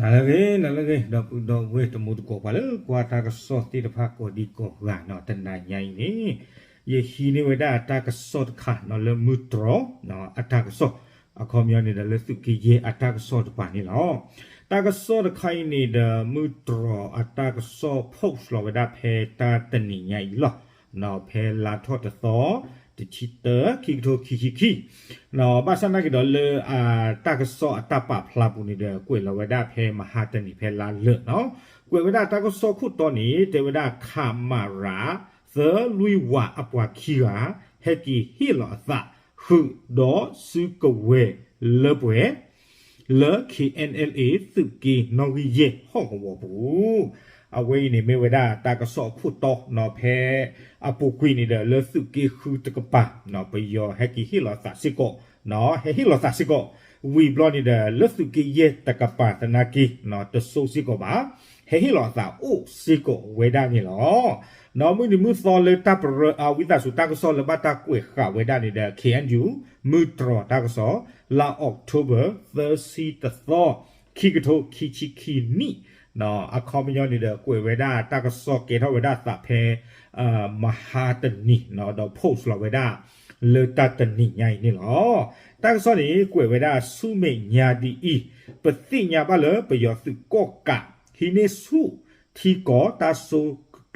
နၤလၢအဂ့ၤ နၤလၢအဂ့ၤ ဒီပုၢ်ဒီဝဲၢ်တံၤသကိး ပှၤလၢကွၢ်တၢ်ကစီၣ်သ့ၣ်တဖၣ်ကိးဒံကိးဂၤနီၤ, တနၤညါအံၤန့ၣ် ယဟံးန့ၢ်ဝဲဒၣ်တၢ်ကစီၣ်တခါနီၤ လၢမုၢ်တြီၤအတၢ်ကစီၣ်, အခီပညီန့ၣ်ဒီးလၢသုးက့ယဲၢ်အတၢ်ကစီၣ်တကပၤန့ၣ်လီၤ. တၢ်ကစီၣ်တခါအံၤန့ၣ်ဒီး မုၢ်တြီၤအတၢ်ကစီၣ် post လီၤဝဲဒၣ်ဖဲတၢ်တနံၤညါအံၤလီၤ. ဖဲလါထီၣ်တသီ တဆံတၢ ခံကထိခံဆံခံ ဘၣ်ဆၣ်နာ်က့ၤဒီးလၢအတၢ်ကစီၣ်အတၢ်ပာ်ဖျါပူၤန့ၣ်ဒီး ကွဲးလီၤဝဲဒၣ်ဖဲမဟါတနံၤဖဲလါလၢာ်နီၤ, ကွဲးဝဲဒၣ်တၢ်ကစီၣ်ခိၣ်တီန့ၣ် တဲဝဲဒၣ် ခမရ သၢလွံၢ်ဝးအပှၤခံဂၤ ဟဲက့ၤဟ့ၣ်လီၤအသး ဃုာ်ဒီးစုကဝဲၤလၢပှဲၤ လၢ ခ့ၣ်အဲၣ်အဲၣ်လ်အ့ သုးက့နီၣ်ဂံၢ်ယဲၢ်ဟီၣ်ကဝီၤပူၤ အဝဲအံၤန့ၣ်မ့ၢ်ဝဲဒၣ်တၢ်ကစီၣ်အခိၣ်တီနီၤ, ဖဲအပူၤကွံာ်န့ၣ်ဒီး လၢသုးက့ဃုတကပၤ ပယီၤဟဲက့ၤဟ့ၣ်လီၤသးစ့ၢ်ကီး, ဟဲဟ့ၣ်လီၤသးစ့ၢ်ကီး, ဝံၤဘျီန့ၣ်ဒီး လၢသုးက့ယဲၢ်တကပၤသနာ်က့ တစိၢ်စ့ၢ်ကီးဘၣ်, ဟဲဟ့ၣ်လီၤအသးအိၣ်စ့ၢ်ကီးဝဲဒၣ်န့ၣ်လီၤ. နီၤ မုၢ်နံၤမုၢ်သီလၢတၢ်ပရၢအဝံသးစူၤ တၢ်ကစီၣ်လၢဘၣ်တၢ်ကွဲးဃာ်ဝဲဒၣ်န့ၣ်ဒီး ခ့ၣ်အဲၣ်ယူၣ် မုၢ်တြီၤတၢ်ကစီၣ် လါအီးကထိဘၢၣ် သၢဆံတသီ ခံကထိခံဆံခံနံၣ်, အခီပညီန့ၣ်ဒီး ကွဲးဝဲဒၣ်တၢ်ကစီၣ်ကဲထီၣ်ဝဲဒၣ်သးဖဲ မဟါတနံၤနီၤ ဒီး post လီၤဝဲဒၣ် လၢတၢ်တနံၤညါအံၤန့ၣ်လီၤ. တၢ်ကစီၣ်န့ၣ် ကွဲးဝဲဒၣ်ဆူမဲာ်ညါဒ်အံၤ, ပသ့ၣ်ညါဘၣ်လၢပယီၤသုးကီၣ်ကး ဟံးန့ၢ်ဆူၣ်ထံကီၢ်တၢ်စိ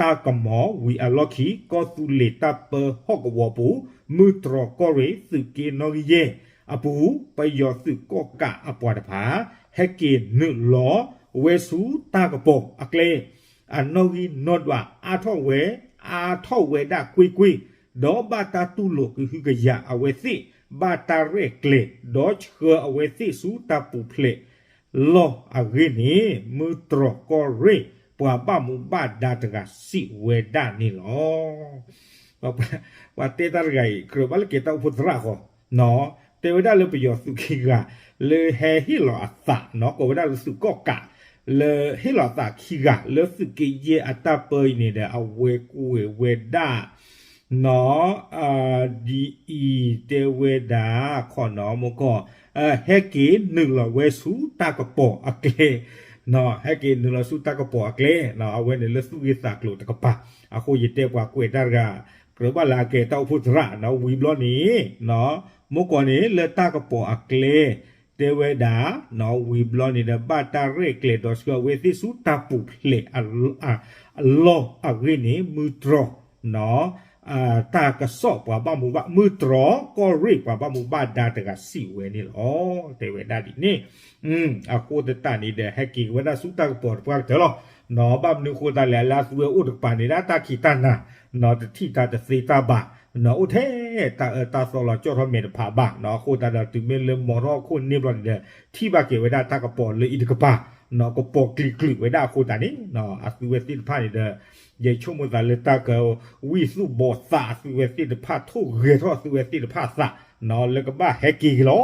တၢ်ကမီၤဝံၤအလီၢ်ခံ ကီၢ်သူလ့ၤတၢ်ပၢဟီၣ်ကဝီၤပူၤ မုၢ်တြီၤကီၢ်ရ့ၣ် သုးက့နီၣ်ဂံၢ်ယဲၢ်အပူၤ ပယီၤသုးကီၣ်ကးအပှၤတဖၣ် ဟဲက့ၤနုာ်လီၤဝဲဆူတၢ်ကပီၤအကျဲ အနီၣ်ဂံၢ်နီၣ်ဒွးအါထီၣ်ဝဲ အါထီၣ်ဝဲဒၣ်ကွ့ၢ်ကွ့ၢ်, ဒီးဘၣ်တၢ်တူၢ်လိာ်ကဟုကယာ်အဝဲသ့ၣ် ဘၣ်တၢ်ရဲၣ်ကျဲၤ ဒီးဆှၢအဝဲသ့ၣ်ဆူတၢ်ပူၤဖျဲးလီၢ်အဂ့ၢ်န့ၣ် မုၢ်တြီၤကီၢ်ရ့ၣ် ပှၤဘၣ်မူဘၣ်ဒါတဂၤစံးဝဲဒၣ်န့ၣ်လီၤ. ပှၤတဲတၢ်တဂၤအံၤ ကြၢးဘၣ်လၢကဲတၢ်အိၣ်ဖှိၣ်သရၣ်ဃီ နီၤ, တဲဝဲဒၣ်လၢပယီၤသုးခံဂၤ လၢဟဲဟ့ၣ်လီၤအသးနီၤ ကိးဝဲဒၣ်လၢသုးကီၣ်ကး လၢဟ့ၣ်လီၤအသးခံဂၤ လၢသုးက့ယဲၢ်အတၢ်ပၢအံၤန့ၣ်ဒီး အဝဲကွဲးဝဲဒၣ် နီၤ ဒ်အံၤတဲဝဲဒၣ် ခီနီၤ မကီၢ် ဟဲက့ၤနုာ်လီၤဝဲဆူတၢ်ကပီၤအကျဲ, ဟဲက့ၤနုာ်လီၤဆူတၢ်ကပီၤအကျဲ, အဝဲန့ၣ်လၢသူၣ်ဂ့ၢ်သးကျိၤတကပၤ, အဃိယတဲပှၤကွဲးတၢ်တဂၤ ကြၢးဘၣ်လၢအကဲတၢ်အိၣ်ဖှိၣ်သရၣ်နီၤ ဝံၤဘျီန့ၣ် မကီၢ်န့ၣ် လၢတၢ်ကပီၤအကျဲ တဲဝဲဒၣ် နီၤ ဝံၤဘျီန့ၣ်ဒီး ဘၣ်တၢ်ရဲၣ်ကျဲၤဒီးဆှၢအဝဲသ့ၣ်ဆူတၢ်ပူၤဖျဲးအလီၢ်အဂ့ၢ်န့ၣ် မုၢ်တြီၤ နီၤ တၢ်ကစီၣ်ပှၤဘၣ်မူဘၣ် မုၢ်တြီၤကီၢ်ရ့ၣ်ပှၤဘၣ်မူဘၣ်ဒါတဂၤစံးဝဲန့ၣ်လီၤ. တဲဝဲဒၣ်ဒ်န့ၣ် အဃိသတးန့ၣ်ဒီး ဟဲက့ၤဝဲဒၣ်ဆူတၢ်ကပီၤတပှၢ်ကတၢၢ်လီၤ. နီၤ ဘၣ်မနုၤအဃိသတးလဲၣ် လၢအသုဝဲအိၣ်တကပၤန့ၣ်ဒၣ်တၢ်ခံးတၢ်နၤ နီၤ တထံၣ်တၢ်တသ့တၢ်ဘၣ် နီၤ အိၣ်ထဲတၢ်အၢတၢ်သီလီၤကၠီၣ်ထီၣ်မဲာ်တဖးဘၣ် နီၤ အဃိသတးဒီးတုၤမ့ၢ်လၢမီၤထီၣ်အခိၣ်န့ၣ်ဘျီန့ၣ်ဒီး ထံၣ်ဘၣ်က့ၤဝဲဒၣ်တၢ်ကပီၤလၢအံၤတကပၤ နီၤ ကပီၤကျံးကျုာ်ဝဲဒၣ်အဃိသတးန့ၣ် အသုဝဲသ့ၣ်တဖၣ်န့ၣ်ဒီး ယဆိကမိၣ်သးလၢတၢ်ကဝံၣ်သူၣ်ဘီၣ်သးအသုဝဲသ့ၣ်တဖၣ် ထိၣ်ဂဲၤထီၣ်အသုဝဲသ့ၣ်တဖၣ်အသး နီၤ လၢကဘၣ်ဟဲက့ၤက့ၤလီၤ.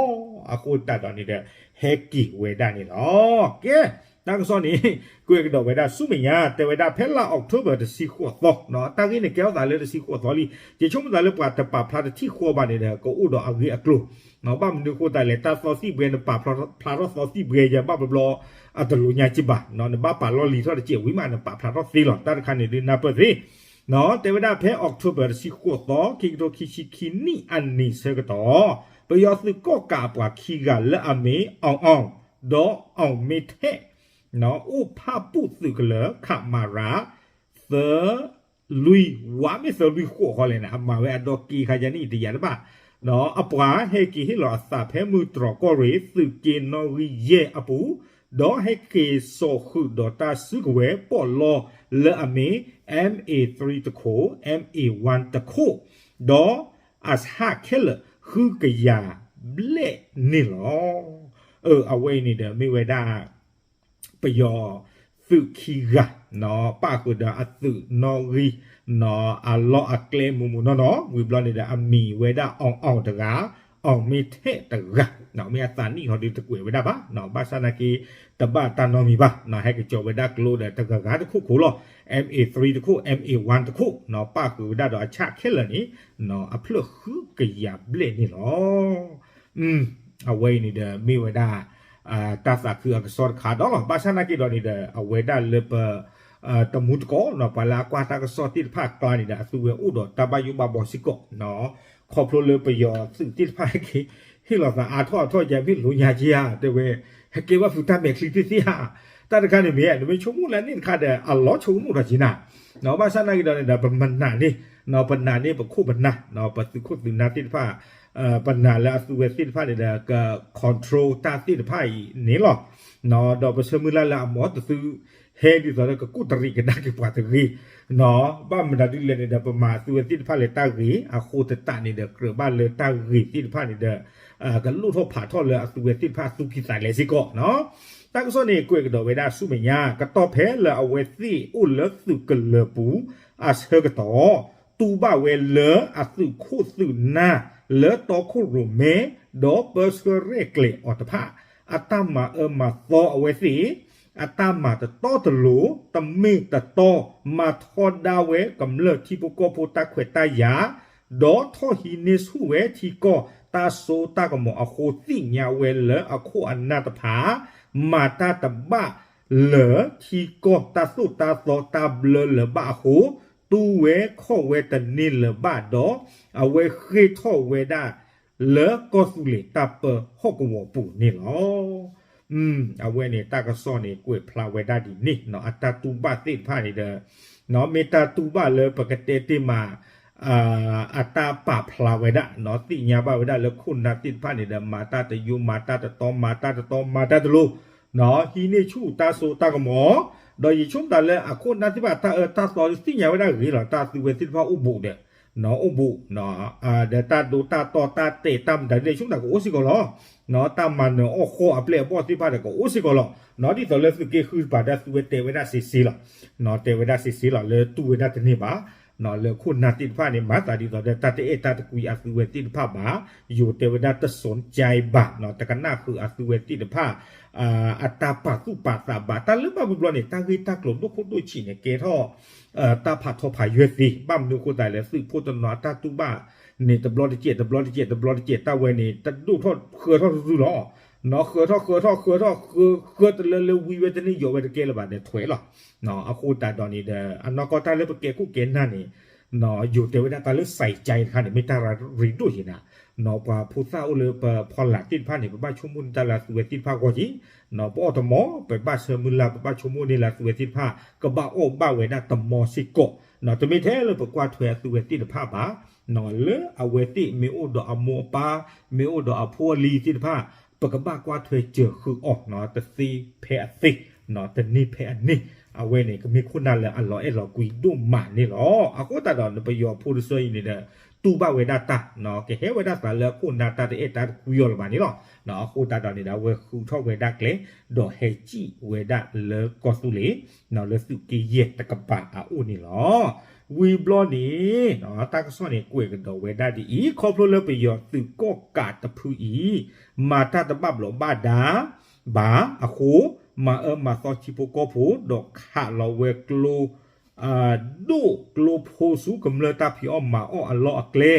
အဃိသတးဒီးန့ၣ်ဒီး ဟဲက့ၤဝဲဒၣ်န့ၣ်လီၤ. ကဲ တၢ်ကစီၣ်န့ၣ် ကွဲးကဒီးဝဲဒၣ်ဆူမဲာ်ညါ တဲဝဲဒၣ်ဖဲလါအီးကထိဘၢၣ်တဆံဃိးသီ နီၤ တၢ်ဂ့ၢ်န့ၣ်ကဲထီၣ်သးလၢတဆံဃိးသီလံ. ယဆိကမိၣ်သးလၢပှၤတပာ်ဖျါတထံၣ်ဃီဘၣ်န့ၣ်ဒီး ကအိၣ်ဒီးအဂ့ၢ်အကျိၤ နီၤ ဘၣ်မနုၤအဃိသတးလဲၣ် တၢ်သီသံၣ်ဘှဲ နပာ်ဖျါထီၣ်သီသံၣ်ဘှဲယၤဘၣ်ဘျီဘျီ အတလိညါက့ဘၣ် နီၤ နဘၣ်ပာ်လီၢ်လံၤထီၣ်တစဲးဝံၤမး နပာ်ဖျါထီၣ်သ့လီၤ. တၢ်တခါန့ၣ်ဒုးနၢ်ပၢၢ်သ့ နီၤ တဲဝဲဒၣ်ဖဲအီးကထိဘၢၣ်တဆံဃိးသီ ခံကထိခံဆံခံနံၣ်အနံၤဆၢကတီၢ် ပယီၤသုးကီၣ်ကးအပှၤခံဂၤလၢအမ့ၢ် အောင်အောင် ဒီးအောင်မင်းထက် နီၤ အိၣ်ဖၣ်ပူၣ်သုးကလၢၤ ခမရ သၢလွံၢ်ဝး မ့ၢ်သၢလွံၢ်ဃိးဃီလဲၣ်န့ၣ် အမၤဝဲအဒီက့ခါယါန့ၣ်တယၤတဘၣ် နီၤ အပှၤဟဲက့ၤဟ့ၣ်လီၤအသးဖဲမုၢ်တြီၤကီၢ်ရ့ၣ် သုးက့နီၣ်ဂံၢ်ယဲၢ်အပူၤ ဒီးဟဲက့ၤစိာ်ဃုာ်ဒီးတၢ်စုကဝဲၤပီးလီလၢအမ့ၢ် M A three တခိၣ် M A one တခိၣ် ဒီးအဆၣ်ခဲလၢာ်ဃုကယၤဘျဲၣ်န့ၣ်လီၤ. အဝဲအံၤန့ၣ်ဒီးမ့ၢ်ဝဲဒၣ် ပယီၤသုးခံဂၤ နီၤ ပၣ်ဃုာ်ဒီးအသုးနီၣ်ဂံၢ် နီၤ အလီၢ်အကျဲမူးမူးနီၢ်နီၢ် ဝံၤဘျီန့ၣ်ဒီး အမံၤဝဲဒၣ် အောင်အောင် တဂၤ အောင်မင်းထက် တဂၤ နီၤ မ့ၢ်အသးနံၣ်ဟီဒုးတကွဲးဝဲဒၣ်ဘၣ် နီၤ ဘၣ်ဆၣ်နာ်က့ တဘၣ်တၢ်နီတမံၤဘၣ် နီၤ ဟဲက့ၤစိာ်ဝဲဒၣ်ကျိဒီးတဂၤဂၤတခိၣ်ခိၣ်လီၤ. M A three တခိၣ် M A one တခိၣ် နီၤ ပၣ်ဃုာ်ဝဲဒၣ်ဒီးအဆၣ်ခဲလၢာ်န့ၣ် နီၤ အဖျၢၣ်ဃုကယၤဘျဲၣ်န့ၣ်လီၤ. အဝဲအံၤန့ၣ်ဒီးမ့ၢ်ဝဲဒၣ် တၢ်သးခုအကစီၣ်တခါဒီးလီၤ. ဘၣ်ဆၣ်နာ်က့ဒီးန့ၣ်ဒီး အဝဲဒၣ်လၢပ တမူတကိး ပှၤလၢအကွၢ်တၢ်ကစီၣ်သ့ၣ်တဖၣ်အကျါန့ၣ်ဒီး အသုဝဲအိၣ်ဒီးတၢ်ဘၣ်ယိၣ်ဘၣ်ဘီစ့ၢ်ကီး ခီဖျိလၢပယီၤသုးသ့ၣ်တဖၣ်ဟဲက့ၤ ဟ့ၣ်လီၤသးအါထီၣ်အါထီၣ်ယၤ မ့ၢ်လိညါက့ဧါ တဲဝဲ ဟဲကဲဘၣ်ဖုးတၢ်မဲာ်ချံသ့ၣ်သ့ၣ်ဧါ. တၢ်တခါန့ၣ်မ့ၢ် နမ့ၢ်ဆိကမိၣ်လၢန့ၣ်တခါဒီး အလီၤဆိကမိၣ်ထီၣ်က့နၤ ဘၣ်ဆၣ်နာ်က့ဒီးန့ၣ်ဒီး ပမနာ်န့ၢ် ပနာ်န့ၢ်ပခိၣ်ပနၢ် ပသုးခိၣ်သုးနၢ်သ့ၣ်တဖၣ် ပနာ်လၢအသုဝဲသ့ၣ်တဖၣ်န့ၣ်ဒီး က control တၢ်သ့ၣ်တဖၣ်အံၤန့ၣ်လီၤ. ဒီးပဆၢမုၢ်လၢ်လၢအမ်တသု ဟဲဒ်သိးဒီးကကူၣ်တရံးကဒါက့ၤပှၤတဂ့ၤ ဘၣ်မနုၤဒ်လဲၣ်န့ၣ်ဒီး ပမၤသုဝဲသ့ၣ်တဖၣ်လၢတၢ်ဂ့ၤ အဃိသတးန့ၣ်ဒီး ကြၢးဘၣ်လၢတၢ်ဂ့ၤသ့ၣ်တဖၣ်န့ၣ်ဒီး ကလိၣ်ထီၣ်ဖးထီၣ်လၢအသုဝဲသ့ၣ်တဖၣ်အသူၣ်ကံၢ်သးလဲစ့ၢ်ကီး တၢ်ကစီၣ်န့ၣ် ကွဲးကဒီးဝဲဒၣ်ဆူမဲာ်ညါ ကတီၢ်ဖဲလၢအဝဲသ့ၣ်အိၣ်လၢသုးကလၢၤပူၤအဆၢကတီၢ် တူၢ်ဘၣ်ဝဲလၢအသုးခိၣ်သုးနၢ်လၢတီခိၣ်ရိၣ်မဲ ဒီးပၢဆှၢရဲၣ်ကျဲၤအီၤတဖၣ် အတၢ်မၤအၢမၤသီအဝဲသ့ၣ် အတၢ်မၤတတီတလိၤ တမ့ၢ်တတီ မၤထီဒါဝဲကမျၢၢ်ထံဖိကီၢ်ဖိတၢ်ခွဲးတၢ်ယာ် ဒီးထီၣ်ဟံးန့ၢ်ဆူၣ်ဝဲထံကီၢ်တၢ်စိတၢ်ကမီၤအဃိ သ့ၣ်ညါဝဲလၢအခိၣ်အနၢ်တဖၣ် မၤတၢ်တဘၣ်လၢၤထံကီၢ်တၢ်သိၣ်တၢ်သီတၢ်ဘျၢလၢၤဘၣ်အဃိ တူၢ်ဝဲခီၣ်ဝဲတန့ၢ်လၢၤဘၣ်ဒီး အဝဲဃ့ၢ်ထီၣ်ဝဲဒၣ် လၢကီၢ်သူလ့ၤတၢ်ပၢဟီၣ်ကဝီၤပူၤန့ၣ်လီၤ. အဝဲန့ၣ်တၢ်ကစီၣ်န့ၣ် ကွဲးဖျါဝဲဒၣ်ဒ်န့ၣ် အတၢ်တူၢ်ဘၣ်သ့ၣ်တဖၣ်န့ၣ်ဒီး မ့ၢ်တၢ်တူၢ်ဘၣ်လၢပကတဲတ့ၢ်မး အတၢ်ပာ်ဖျါဝဲဒၣ် သ့ၣ်ညါဘၣ်ဝဲဒၣ်လၢခိၣ်နၢ်သ့ၣ်တဖၣ်န့ၣ်ဒီး မၤတၢ်တယိ မၤတၢ်တတီ မၤတၢ်တတီ မၤတၢ်တလိၤ ဟံးန့ၢ်ဆူၣ်တၢ်စိတၢ်ကမီၤ ဒီးယဆိကမိၣ်တၢ်လၢအခိၣ်နၢ်သ့ၣ်တဖၣ်တၢ်အၢတၢ်သီသ့ၣ်ညါဝဲဒၣ်ဂ့ၤလီၤ တၢ်သုဝဲသ့ၣ်တဖၣ်အိၣ်ဘူးဒီး အိၣ်ဘူး ဒီးတၢ်ဒိတၢ်တီၢ်တၢ်တဲာ်တၢ်မတၤဒ်လဲၣ်ဆိကမိၣ်တၢ်ကအိၣ်စ့ၢ်ကီးလီၤ. တၢ်မၤနၢၤအီၣ်ဃီအပျဲၢ်အဘီၣ်သ့ၣ်တဖၣ်ဒီးကအိၣ်စ့ၢ်ကီးလီၤ. ဒ်သိးလၢသုးက့ဃုတပၤဒီးသုဝဲတဲဝဲဒၣ်စ့စ့လီၤ. တဲဝဲဒၣ်စ့စ့လီၤလၢတူၢ်ဝဲဒၣ်တန့ၢ်ဘၣ် လၢခိၣ်နၢ်သ့ၣ်တဖၣ်န့ၣ် မၤသးဒ်သိးဒီးတၢ်တအဲၣ်တၢ်တကွံအသုဝဲသ့ၣ်တဖၣ်ဘၣ် ယိၤတဲဝဲဒၣ်တစိၤကၠဲဘၣ် တကနၣ်ဃုာ်အသုဝဲသ့ၣ်တဖၣ် အတၢ်ပာ်သူၣ်ပာ်သးဘၣ် တၢ်လၢဘၣ်ဘျီဘျီန့ၣ် တၢ်ဂ့ၢ်တၢ်ကျိၤဒိၣ်ခိၣ်ဒိၣ်ဆံးန့ၣ် ကဲထီၣ် တၢ်ဖးထီဖးယွဲၢ်သ့ ဘၣ်မနုၤအဃိသတးလဲၣ် သုးဖိတနီၤအတၢ်တူၢ်ဘၣ်န့ၣ် တဘျီတကဲး တဘျီတကဲး တဘျီတကဲး တၢ်ဝဲန့ၣ် တဒိၣ်ထီၣ်ဃၢထီၣ်တရုၢ်လီၤ. ဃၢထီၣ်ဃၢထီၣ်ဃၢထီၣ်ဃၢ ဃၢတလၢလၢဝံဝဲတန့ၢ်ယိးဝဲတကဲလၢၤဘၣ်ဒီးထွဲလီၤ. အဃိသတးဒီးန့ၣ်ဒီး အနီၢ်ကီၢ်တၢ်လၢပကဲခိၣ်ကဲနၢ်န့ၣ် ယိၤတဲဝဲဒၣ်တၢ်လၢစဲးကၠဲတခါန့ၣ် မ့ၢ်တၢ်ရ့ဒိၣ်က့ၤနၤ ပှၤဖိသၣ်အိၣ်လၢပဖီလာ်သ့ၣ်တဖၣ်န့ၣ် ပဘၣ်ဆိကမိၣ်န့ၢ်တၢ်လၢအသုဝဲသ့ၣ်တဖၣ်အဂီၢ်က့ၤ ပအီၣ်တမီၤ ပဘၣ်ဆၢမုၢ်လၢ် ပဘၣ်ဆိကမိၣ်န့ၢ်လၢအသုဝဲသ့ၣ်တဖၣ် ကဘၣ်အီၣ်ဘၣ်ဝဲဒၣ်တမီၤစ့ၢ်ကီး တမ့ၢ်ထဲလၢပကွၢ်ထွဲအသုဝဲသ့ၣ်တဖၣ်ဘၣ် လၢအဝဲသ့ၣ်မ့ၢ်အိၣ်ဒီးအမိၢ်အပၢ် မ့ၢ်အိၣ်ဒီးအဖိအလံၤသ့ၣ်တဖၣ် ပကဘၣ်ကွၢ်ထွဲစၢၤဃုာ်အီၤ တသ့ဖဲအသ့ တန့ၢ်ဖဲအန့ၢ် အဝဲန့ၣ် ကမ့ၢ်ခိၣ်နၢ်လၢအလီၤအဲၣ်လီၤကွံဒိၣ်မးန့ၣ်လီၤ. အဃိသတးဒီး ပယီၤဖိတဆၢအံၤန့ၣ်ဒီး တူၢ်ဘၣ်ဝဲဒၣ်တၢ် ကဟဲဝဲဒၣ်သးလၢအခိၣ်နၢ်တၢ်တအဲၣ်တၢ်တကွံအီၤလၢၤဘၣ်န့ၣ်လီၤ. အဃိသတးဒီးန့ၣ်ဒီး အဝဲဃုထီၣ်ဝဲဒၣ်ကျဲ ဒီးဟဲစံၣ်ဝဲဒၣ်လၢကီၢ်သူလ့ၤ လၢသုးက့ယဲၢ်တကပၤအအိၣ်န့ၣ်လီၤ. ဝံၤဘျီန့ၣ် တၢ်ကစီၣ်န့ၣ်ကွဲးကဒီးဝဲဒၣ်ဒ်အံၤ ခီဖျိလၢပယီၤသုးကီၣ်ကးတဖုအံၤ မၤတၢ်တဘၣ်ဘျီးဘၣ်ဒါ ဘၣ်အဃိ မၤအၢမၤသီထံဖိကီၢ်ဖိ ဒီးခးလီၤဝဲကျိ ဒိၣ်ကျိဖိဆူကမျၢၢ်တၢ်ဖံးအီၣ်မၤအီၣ်အလီၢ်အကျဲ,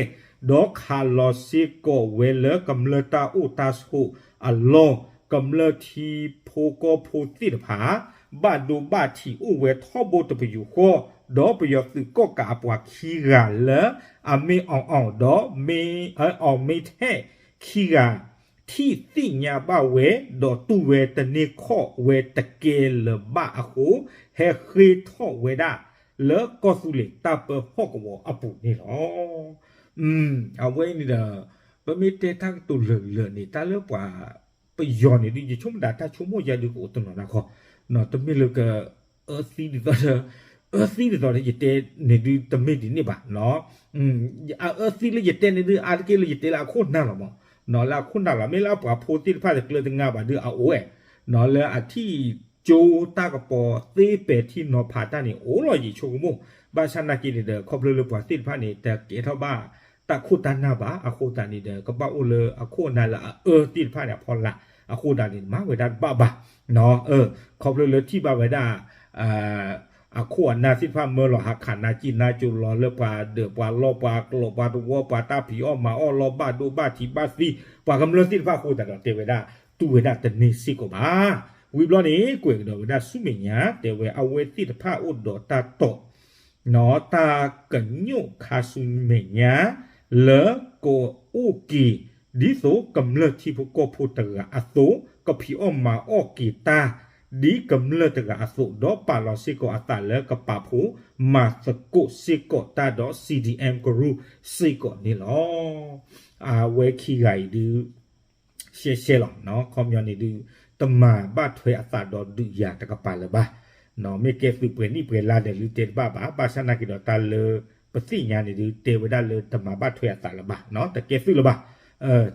ဒီးခးလီၤစ့ၢ်ကီးဝဲလၢကမျၢၢ်တၢ်အိၣ်တၢ်ဆိးအလီၢ်, ကမျၢၢ်ထံဖိကီၢ်ဖိသ့ၣ်တဖၣ် ဘၣ်ဒိဘၣ်ထံးအိၣ်ဝဲထီဘိတပယူာ်ဃီ, ဒီးပယီၤသုးကီၣ်ကးအပှၤခံဂၤလၢ အမ့ၢ်အီၣ်အီၣ် ဒီးမ့ၢ်အီၣ်မ့ၢ်ထဲၣ်ခံဂၤ ထံၣ်သ့ၣ်ညါဘၣ်ဝဲ ဒီးတူၢ်ဝဲတန့ၢ်ခီၣ်ဝဲတကဲလၢၤဘၣ်အဃိ, ဟဲဃ့ထီၣ်ဝဲဒၣ်လၢကီၢ်သူလ့ၤတၢ်ပၢဟီၣ်ကဝီၤအပူၤန့ၣ်လီၤ. အဝဲအံၤန့ၣ်ဒီး ပမ့ၢ်တဲတၢ်ကတိၤလၢာ်လၢာ်န့ၣ် တၢ်လၢပှၤပယီၤန့ၣ်ဒုး ယဆိကမိၣ်ဒၣ်တၢ်ဆိကမိၣ်ယၤဒုးကအိၣ်တနီၤဒၣ်ခီ, တမ့ၢ်လၢက အၢသံဒ်သိးဒီး အၢသံဒ်သိးဒီးယတဲန့ၣ်ဒုးတမ့ၢ်ဒ်န့ၣ်ဘၣ်, အအၢသံလၢယတဲန့ၣ်ဒုး အါတက့ၢ်လၢယတဲလၢအခိၣ်နၢ်လီၤမး, လၢအခိၣ်နၢ်လီၤ မ့ၢ်လၢအပှၤဖိသ့ၣ်တဖၣ်တကျၢၤတငါဘၣ်ဒုးအအိၣ်ဝဲ, လၢအထံၣ်ကၠိတၢ်ကပီၤသ့ပဲာ်ထံနီၤဖးတၢ်န့ၣ် အိၣ်လီၤယဆိကမိၣ်, ဘၣ်ဆၣ်နာ်က့န့ၣ်ဒီး ခီဖျိလၢပှၤသ့ၣ်တဖၣ်န့ၣ် တကဲထီၣ်ဘၣ်တၢ်ခိၣ်တၢ်နၢ်ဘၣ်, အဃိသတးန့ၣ်ဒီး ကဘၣ်အိၣ်လၢအခိၣ်အနၢ်လၢအအၢသ့ၣ်တဖၣ်န့ၣ်အဖီလာ်, အဃိသတးန့ၣ် မၤဝဲဒၣ်တဘၣ်ဘၣ် ခီဖျိလၢထံၣ်ဘၣ်ဝဲဒၣ် အခိၣ်အနၢ်သ့ၣ်တဖၣ်မၢလီၤဟးခးနါစံၣ်နါစိၤလီၤလၢပှၤဒၢးပှၤလီၢ်ပှၤကျိးပှၤတဝီပှၤတၢ်ဖံးအီၣ်မၤအီၣ်လီၢ်ဘၣ်ဒိဘၣ်ထံးဘၣ်သံ ပှၤကမျၢၢ်သ့ၣ်တဖၣ်အဃိသတးဒီးတဲဝဲဒၣ် တူၢ်ဝဲဒၣ်တန့ၢ်စ့ၢ်ကီးဘၣ်. ဝံၤဘျီန့ၣ် ကွဲးကဒီးဝဲဒၣ်ဆူမဲာ်ညါ တဲဝဲအဝဲသ့ၣ်တဖၣ်အိၣ်ဒီးတၢ်တိာ် တၢ်ကညိၣ်ခါဆူမဲာ်ညါ လၢကအိၣ်က့ၤ ဒ်သိးကမျၢၢ်ထံဖိကီၢ်ဖိတဂၤအသိး ကဖံးအီၣ်မၤအီၣ်က့ၤတၢ် ဒ်ကမျၢၢ်တဂၤအသိး ဒီးပာ်လီၤစ့ၢ်ကီးအသးလၢကပာ်ဖှိၣ်မၤသကိးစ့ၢ်ကီးတၢ်ဒီး C D M Group စ့ၢ်ကီးန့ၣ်လီၤ. အဝဲခံဂၤအံၤဒုး ရှဲရှဲလီၤ, ခီပညီန့ၣ်ဒုး တမၤဘၣ်ထွဲအသးဒီးဒုးယၤတကပၤလၢၤဘၣ်. မ့ၢ်ကဲသုးပှဲၤနံၣ်ပှဲၤလါဒီး လုၢ်တဲတဘၣ်ဘၣ်, ဘၣ်ဆၣ်နာ်က့ၤဒီးတၢ်လၢပသ့ၣ်ညါန့ၣ်ဒုး တဲဝဲဒၣ်လၢတမၤဘၣ်ထွဲအသးလၢၤဘၣ်, တကဲသုးလၢၤဘၣ်.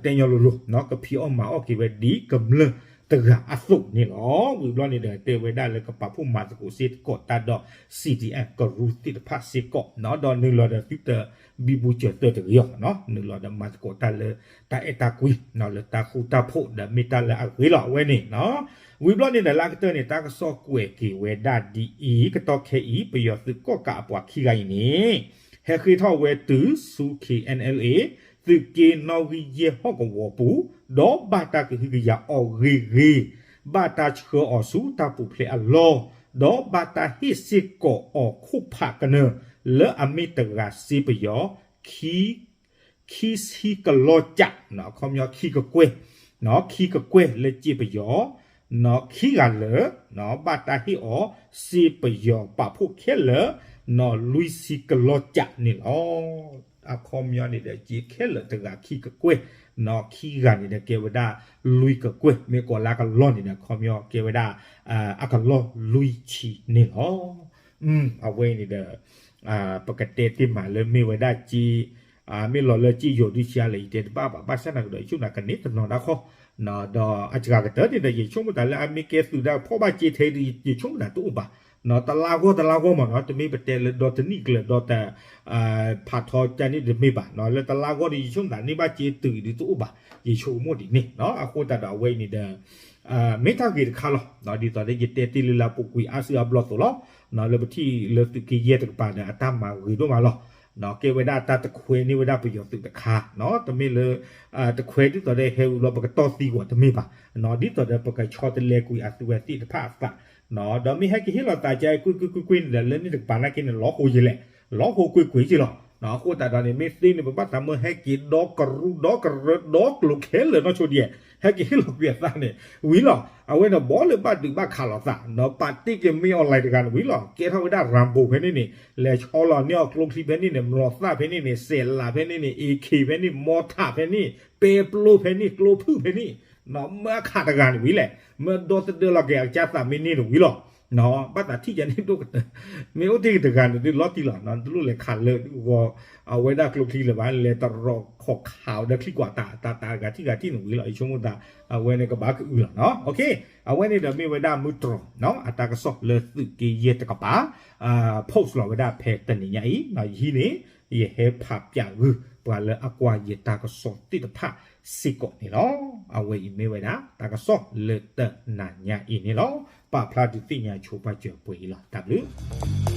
တဲညီလိၤလိၤ ကဖံးအီၣ်မၤအီၣ်က့ၤဝဲဒ်ကမျၢၢ်တဂၤအသိးန့ၣ်လီၤ. ဝံၤဘျီန့ၣ်ဒီး တဲဝဲဒၣ်လၢကပာ်ဖှိၣ်မၤသကိးစ့ၢ်ကီးတၢ်ဒီး C D M Group သ့ၣ်တဖၣ်စ့ၢ်ကီး, ဒီးနုာ်လီၤဒီးသုတဘံဘူစၢၤတၢၤတဂ့ၤအီၤ, နုာ်လီၤဒီးမၤသကိးတၢ်လၢတၢ်အဲၣ်တၢ်ကွံ လၢတၢ်ဃူတၢ်ဖိးဒီးမ့ၢ်တၢ်လၢအဂ့ၤလီၤ အဝဲန့ၣ်. ဝံၤဘျီန့ၣ်ဒီးလၢအကတၢၢ်န့ၣ် တၢ်ကစီၣ်ကွဲးက့ၤဝဲဒၣ်ဒ်အံၤ, ကတီၢ်ခဲအံၤ ပယီၤသုးကီၣ်ကးအပှၤခံဂၤအံၤန့ၣ် ဟဲဃ့ထီၣ်ဝဲတုၤဆူ K N L A သုးက့နီၣ်ဂံၢ်ယဲၢ်ဟီၣ်ကဝီၤပူၤ, ဒီးဘၣ်တၢ်ကဟုကယာ်အီၤဂ့ၤဂ့ၤ, ဘၣ်တၢ်ဆှၢအီၤဆူတၢ်ပူၤဖျဲးအလီၢ်, ဒီးဘၣ်တၢ်ဟ့ၣ်စ့ၢ်ကီးအီၤခိၣ်ဖးကနၢၤ လၢအမ့ၢ်တဂၤစ့ပယီၤ ခံဆံကလီၢ်ကး, ခီပညီခံကကွဲၢ်, ခံကကွဲၢ်လၢစ့ပယီၤ ခံဂၤလၢာ်, ဘၣ်တၢ်ဟ့ၣ်အီၤစ့ပယီၤပာ်ဖှိၣ်ခဲလၢာ် လွံၢ်ဆံကလီၢ်ကးန့ၣ်လီၤ. အခီပညီန့ၣ်ဒီး စ့ခဲလၢာ်တဂၤခံကကွဲၢ်, ခံဂၤန့ၣ်ဒီးကဲဝဲဒၣ်လွံၢ်ကကွဲၢ်, မ့ၢ်ကိးလၢအကလီၢ်န့ၣ်ဒီး ခီပညီကဲဝဲဒၣ် အကလီၢ်လွံၢ်ဆံန့ၣ်လီၤ. အဝဲအံၤန့ၣ်ဒီး ပကတဲတ့ၢ်မးလၢမ့ၢ်ဝဲဒၣ်စ့ မ့ၢ်လီၤလၢစ့ယိၤဒုးဆံးအါလဲၣ် ယတဲတဘၣ်ဘၣ်, ဘၣ်ဆၣ်သနာ်က့ဒီး ယဆိကမိၣ်သးကန့ၢ်တနီၤဒၣ်ဃီ, ဒီးအစှၤကတၢၢ်န့ၣ်ဒီး ယဆိကမိၣ်သးလၢအမ့ၢ်ကဲသုးဒၣ်ဖီၣ်ဘၣ်စ့ထဲဒုး ယဆိကမိၣ်သးတအိၣ်ဘၣ်, တလါဂီၢ်တလါဂီၢ်မးနီၤ, တမ့ၢ်ပတဲလၢဒီတနံၣ်ကျၢၤဒီးတ ဖးထီတၢ်န့ၣ်တမ့ၢ်ဘၣ်, လၢတလါဂီၢ်ဒီး ယဆိကမိၣ်သးန့ၢ်ဘၣ်စ့တုၤဒုးတအိၣ်ဘၣ်, ယဆိကမိၣ်ဒ်န့ၣ်, အဃိသတးဒီးအဝဲအံၤန့ၣ်ဒီး မ့ၢ်တၢ်ဂ့ၤတခါလီၤ, ဒ်သိးဒီးယတဲတ့ၢ်လၢလၢပူၤကွံာ်အါစုအါဘျီအသိးလီၤ, လၢပထံၣ်လၢသုးက့ယဲၢ်တကပၤဒီး အတၢ်မၤဂ့ၤဒိၣ်မးလီၤ, ကဲဝဲဒၣ်တၢ်တခွဲန့ၢ်ဝဲဒၣ်ပယီၤသုးတခါ, တမ့ၢ်လၢ တခွဲဒ်သိးဒီးဟဲဝံၤလီၤပကတီၢ်သံကွံာ်တမ့ၢ်ဘၣ်, ဒ်သိးဒီးပကဆီတလဲကွံာ်အသုဝဲသ့ၣ်တဖၣ်အသး, ဒီးမ့ၢ်ဟဲက့ၤဟ့ၣ်လီၤသးကကွ့ၢ်ကွ့ၢ်ကွ့ၢ်ကွ့ၢ်န့ၣ်ဒီး လၢန့ၣ်တကပၤနာ်က့န့ၣ် လီၤဟိယလဲၣ်, လီၤဟိကွ့ၢ်ကွ့ၢ်က့လီၤ, အဃိသတးဒီးန့ၣ် မ့ၢ်သ့န့ၣ် ပဘၣ်သးမၢဟဲက့ၤဒီကရူၢ်ဒီကရၢဒီကျိၤခဲလၢာ်နီၢ်ဆိဒံး, ဟဲက့ၤဟ့ၣ်လီၤကွံာ်အသးန့ၣ် ဝံၤလီၤ, အဝဲန့ၣ်ဘီလၢဘၣ်ဒုးဘၣ်ခးလိာ်သး, ဒီးပာ်တ့ၢ်က့ၤမ့ၢ်အီၤလဲၤတဂၤန့ၣ်ဝံၤလီၤ, ကဲထီၣ်ဝဲဒၣ် Rambo ဖဲန့ၣ်န့ၣ်, လဲၤဆီလီၤန့ၢ်အီၤကျိချံဖဲန့ၣ်န့ၣ်, မျိာ်သၣ်ဖဲန့ၣ်န့ၣ်, စဲးလးဖဲန့ၣ်န့ၣ်, အ့ခံဖဲန့ၣ်, မီထးဖဲန့ၣ်, ပဲပျိဖဲန့ၣ်, ကျိဖုၣ်ဖဲန့ၣ်, မၢအခးတဂၤန့ၣ်ဝံၤလဲၣ်, မၢဒီသဒၢလီၤက့ၤအကစၢ်သးမ့ၢ်န့ၢ်န့ၣ်ဝံၤလီၤ, ဘၣ်သးထံၣ်ကန့ၣ်ဒိၣ်ကတၢၢ်, မ့ၢ်အိၣ်တ့ၢ်က့ၤတဂၤန့ၣ်ဒုးလီၤတံၢ်လီၤ, တလိၣ်လဲၤခးလၢဂီၤ အဝဲဒၣ်ကျိချံလၢၤဘၣ်, လဲၤတရီးခိးခးအီၤဒီးချံကွၢ်တၢ်တၢ်တၢ်ဂၤထံၣ်ဂၤထံၣ်န့ၣ်ဝံၤလီၤ, ယဆိကမိၣ်သး အဝဲန့ၣ်ကဘၣ်ကအုလီၤနီၤ, အဝဲန့ၣ်ဒီးမ့ၢ်ဝဲဒၣ်မုၢ်တြီၤ အတၢ်ကစီၣ်လၢသုးက့ယဲၢ်တကပၤ post လီၤဝဲဒၣ်ဖဲတနံၤညါအံၤ, ယဟံးန့ၣ် ယဟဲဖးပၠးဂုာ်ပှၤလၢအကွၢ်ယတၢ်ကစီၣ်သ့ၣ်တဖၣ်စ့ၢ်ကီးန့ၣ်လီၤ. အဝဲအံၤမ့ၢ်ဝဲဒၣ်တၢ်ကစီၣ်လၢတနၤညါအံၤန့ၣ်လီၤ. ပာ်ဖျါဒုးသ့ၣ်ညါဆိပာ်စၢၤပှဲၤအံၤလီၤ. တၢ်ဘျုး